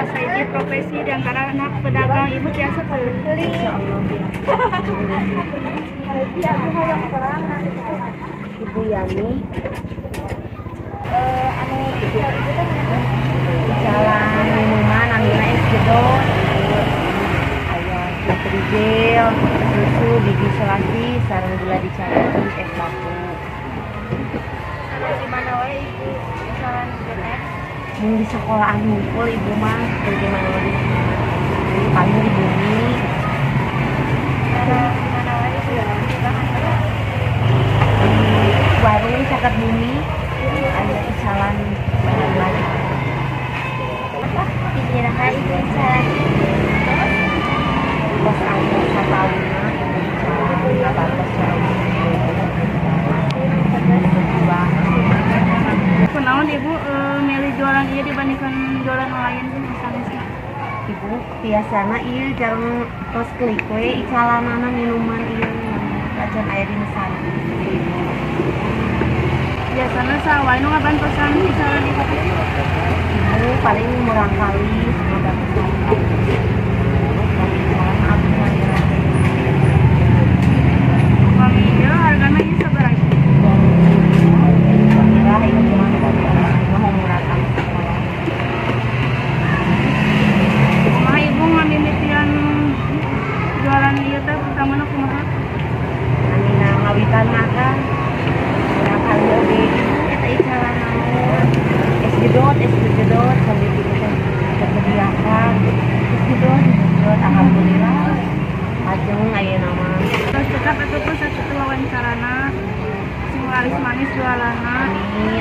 Salah sahiji profesi di antara anak pedagang. Ibu tiasa teu? Insyaallah biasa. Ibu Yani. Anu ibu teh Jalan minuman namina es jedot, aya Nutrijel, susu biji selasi sareng gula dicampur es batu. Di mana wae Ibu misalnya jual es? Mun di sekolahan ngumpul Ibu mah, di mana di paling di bumi. Di mana wae Ibu bahan? Di warung caket bumi aya icalan banyak. Iraha Ibu icalan? Tos aya satahunan Ibu icalan, ngabantos cara berjuang. Kunaon Ibu milih jualan ieu dibandingkan jualan lain misalnya? Ibu biasana ieu jarang tos klik we icalanana minuman ieu acan aya di Nusantara Ibu. Biasanya saha wae nu ngabantosan icalan Ibu teh? Ibu paling murangkalih ngabantosan, icalan abdi nyalira. Upami ieu hargana ieu sabaraha, Ibu? Murah ieu mah, mah murah sekolah. Kumaha Ibu ngamimitian jualan ieu teh pertamana kumaha? Namina ngawitan mah kan murangkalih oge eta icalan naon, es jedot, es jedot, sambil gitu teh tersediakan es jedot, es jedot. Alhamdulillah lajeng ayeuna mah. Terus tetap ataupun sakitu wawancarana, sing laris manis jualanna. Amin.